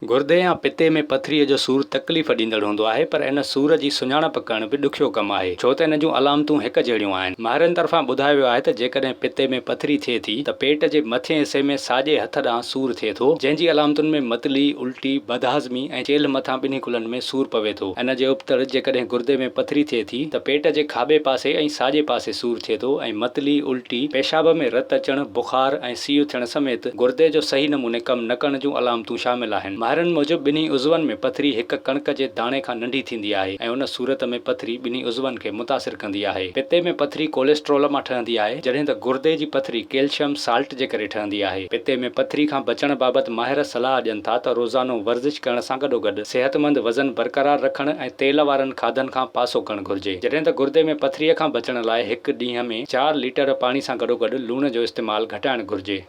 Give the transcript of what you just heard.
گردي يا پتي ۾ پٿريء جو سور تڪليف ڏيندڙ هوندو آهي پر ان سور جي سڃاڻپ ڪرڻ به ڏکيو ڪم آهي ڇو ته ان جون علامتون هڪ جهڙيون آهن. ماهرن طرفان ٻڌايو ويو آهي ته جيڪڏهن پتي ۾ پٿري ٿئي ٿي ته پيٽ جي مٿين حصي ۾ ساڄي هٿ ڏانهن سور ٿئي ٿو جنهن جي علامتن ۾ متلي، الٽي، بدهاضمي ۽ چيلهه مٿان ٻنهي ڪلهن ۾ سور پوي ٿو. ان جي ابتڙ جيڪڏهن گردي ۾ پٿري ٿئي ٿي ته پيٽ جي کاٻي پاسي ۽ ساڄي پاسي سور ٿئي ٿو ۽ متلي، الٽي، پيشاب ۾ رت اچڻ، بخار ۽ سيء ٿيڻ سميت گردي جو صحيح نموني ڪم نه ڪرڻ جون علامتون شامل آهن. ماهرن موجب ٻنهي عضون ۾ پٿري هڪ ڪڻڪ جي داڻي کان ننڍي ٿيندي آهي ۽ ان صورت ۾ پٿري ٻنهي عضون کي متاثر ڪندي آهي. پتي ۾ پٿري ڪوليسٽرول مان ٺهندي آهي جڏهن ته گردي جي پٿري ڪيلشم سالٽ جي ڪري ٺهندي آهي. پتي ۾ پٿري کان بچڻ بابت ماهر صلاح ڏين ٿا ته روزانو ورزش ڪرڻ سان گڏوگڏ صحتمند وزن برقرار رکڻ ۽ تيل وارن کاڌن کان پاسو ڪرڻ گهرجي. جڏهن ته گردي ۾ پٿري کان بچڻ لاء هڪ ڏينهن ۾ چار ليٽر پاڻي سان گڏوگڏ لوڻ جو استعمال گهٽائڻ گهرجي.